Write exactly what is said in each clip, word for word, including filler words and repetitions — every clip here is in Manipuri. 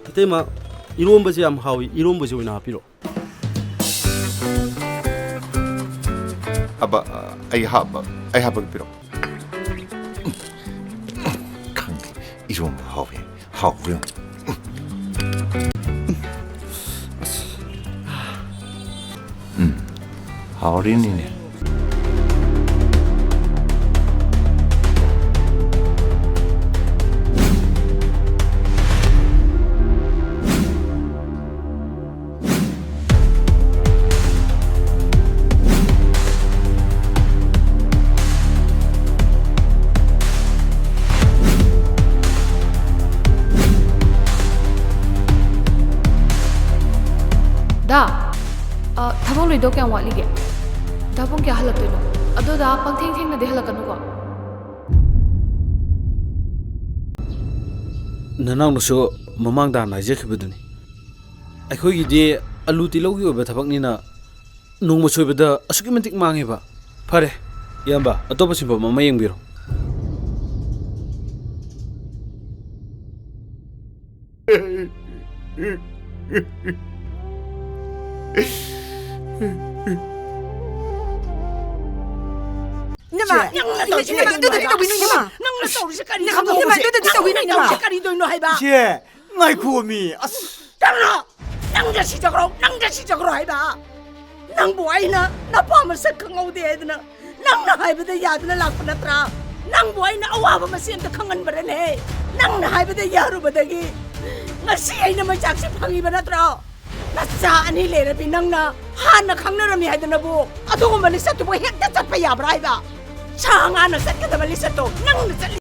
ꯅꯇꯩꯃ, ꯏꯔꯣꯝꯕꯁꯦ ꯌꯥꯝ ꯍꯥꯎꯏ, ꯏꯔꯣꯝꯕꯁꯦ ꯑꯣꯏꯅ ꯍꯥꯞꯄꯤꯔꯣ꯫ ꯑꯕ, ꯑꯩ ꯍꯥꯞꯄ, ꯑꯩ ꯍꯥꯞꯄꯒ ꯄꯤꯔꯛꯑꯣ꯫ ꯈꯪꯗꯦ, ꯏꯔꯣꯝꯕ ꯍꯥꯎꯋꯦ, ꯍꯥꯎꯕ꯭ꯔꯥ ꯌꯦꯡꯉꯨ꯫ ꯎꯝ, ꯍꯥꯎꯔꯤꯅꯤꯅꯦ꯫ ꯗꯥ, ꯑ, ꯊꯕꯛ ꯂꯣꯏꯗꯧ ꯀꯌꯥꯝ ꯋꯥꯠꯂꯤꯒꯦ? ꯗꯥ, ꯄꯨꯡ ꯀꯌꯥ ꯍꯜꯂꯛꯇꯣꯏꯅꯣ? ꯑꯗꯣ ꯗꯥ, ꯄꯪꯊꯦꯡ ꯊꯦꯡꯅꯗꯤ ꯍꯜꯂꯛꯀꯅꯨꯀꯣ꯫ ꯅꯅꯥꯎꯅꯁꯨ ꯃꯃꯥꯡꯗ ꯍꯥꯟꯅ ꯍꯥꯏꯖꯈꯤꯕꯗꯨꯅꯤ꯫ ꯑꯩꯈꯣꯏꯒꯤꯗꯤ ꯑꯂꯨ ꯇꯤꯜꯍꯧꯒꯤ ꯑꯣꯏꯕ ꯊꯕꯛꯅꯤꯅ ꯅꯣꯡꯃ ꯁꯣꯏꯕꯗ ꯑꯁꯨꯛꯀꯤ ꯃꯇꯤꯛ ꯃꯥꯡꯉꯦꯕ꯫ ꯐꯔꯦ, ꯏꯌꯥꯝꯕ, ꯑꯇꯣꯞꯄ ꯁꯤꯟꯐꯝ ꯑꯃ ꯌꯦꯡꯕꯤꯔꯣ꯫ ꯏꯅꯝꯃ, ꯏꯆꯦ, ꯅꯪꯅ ꯇꯧꯔꯤꯁꯤ ꯏꯅꯝꯃ, ꯀꯔꯤꯅꯣ ꯑꯗꯨꯗꯤ ꯍꯥꯏꯕ? ꯇꯧꯕꯤꯅꯨ, ꯏꯅꯝꯃ꯫ ꯅꯪꯅ ꯇꯧꯔꯤꯁꯤ ꯀꯔꯤꯅꯣ? ꯏꯅꯝꯃ, ꯏꯅꯝꯃ, ꯏꯅꯝꯃ, ꯏꯅꯝꯃ, ꯏꯅꯝꯃ꯫ ꯅꯪꯅ ꯇꯧꯔꯤꯁꯤ ꯀꯔꯤꯅꯣ ꯍꯥꯏꯕ? ꯏꯆꯦ, ꯉꯥꯏꯈꯣꯃꯤ, ꯑꯁ꯫ ꯅꯪꯅ, ꯅꯪ ꯉꯁꯤ ꯆꯠꯈ꯭ꯔꯣ, ꯅꯪ ꯉꯁꯤ ꯆꯠꯈ꯭ꯔꯣ ꯍꯥꯏꯕ? ꯅꯪꯕꯨ ꯑꯩꯅ ꯅꯄꯥ ꯃꯁꯛ ꯈꯪꯍꯧꯗꯦ ꯍꯥꯏꯗꯅ ꯅꯪꯅ ꯍꯥꯏꯕꯗ ꯌꯥꯗꯅ ꯂꯥꯛꯄ ꯅꯠꯇ꯭ꯔꯥ? ꯅꯪꯕꯨ ꯑꯩꯅ ꯑꯋꯥꯕ ꯃꯆꯦ ꯑꯝꯇ ꯈꯪꯍꯟꯕꯔꯅꯦ? ꯅꯪꯅ ꯍꯥꯏꯕꯗ ꯌꯥꯔꯨꯕꯗꯒꯤ ꯉꯁꯤ ꯑꯩꯅ ꯃꯩꯆꯥꯛꯁꯦ ꯐꯪꯉꯤꯕ ꯅꯠꯇ꯭ꯔꯣ? ꯅꯆꯥ ꯑꯅꯤ ꯂꯩꯔꯕꯤ ꯅꯪꯅ ꯍꯥꯟꯅ ꯈꯪꯅꯔꯝꯃꯤ ꯍꯥꯏꯗꯅꯕꯨ ꯑꯗꯨꯒꯨꯝꯕ ꯂꯤꯆꯠꯇꯨꯕꯨ ꯍꯦꯛꯇ ꯆꯠꯄ ꯌꯥꯕ꯭ꯔꯥ ꯍꯥꯏꯕ? ꯁꯥ ꯉꯥꯅ ꯆꯠꯀꯗꯕ ꯂꯤꯆꯠꯇꯣ ꯅꯪꯅ ꯆꯠꯂꯤ꯫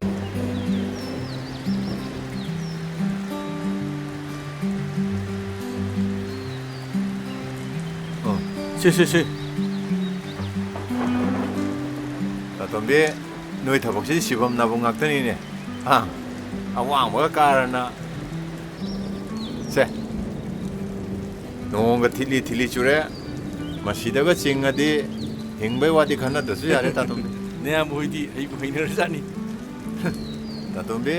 ꯑꯣ, ꯁꯤ, ꯁꯤ, ꯁꯤ꯫ ꯇꯥꯇꯣꯝꯕꯤ, ꯅꯣꯏ ꯊꯕꯛꯁꯤ ꯁꯤꯐꯝ ꯅꯥꯐꯝ ꯉꯥꯛꯇꯅꯤꯅꯦ꯫ ꯑꯥ, ꯑꯋꯥꯡꯕꯒ ꯀꯥꯔꯅ꯫ ꯁꯦ, ꯅꯣꯡꯒ ꯊꯤꯠꯂꯤ ꯊꯤꯠꯂꯤ ꯆꯨꯔꯦ꯫ ꯃꯁꯤꯗꯒ ꯆꯤꯡꯉꯗꯤ ꯍꯤꯡꯕꯩ ꯋꯥꯗꯤ ꯈꯟꯅꯗ꯭ꯔꯁꯨ ꯌꯥꯔꯦ, ꯇꯥꯇꯣꯝꯕꯤ꯫ ꯅꯌꯥꯝꯕ ꯍꯣꯏꯗꯤ ꯍꯩꯕꯨ ꯍꯩꯅꯔꯖꯥꯠꯅꯤ꯫ ꯇꯥꯇꯣꯝꯕꯤ,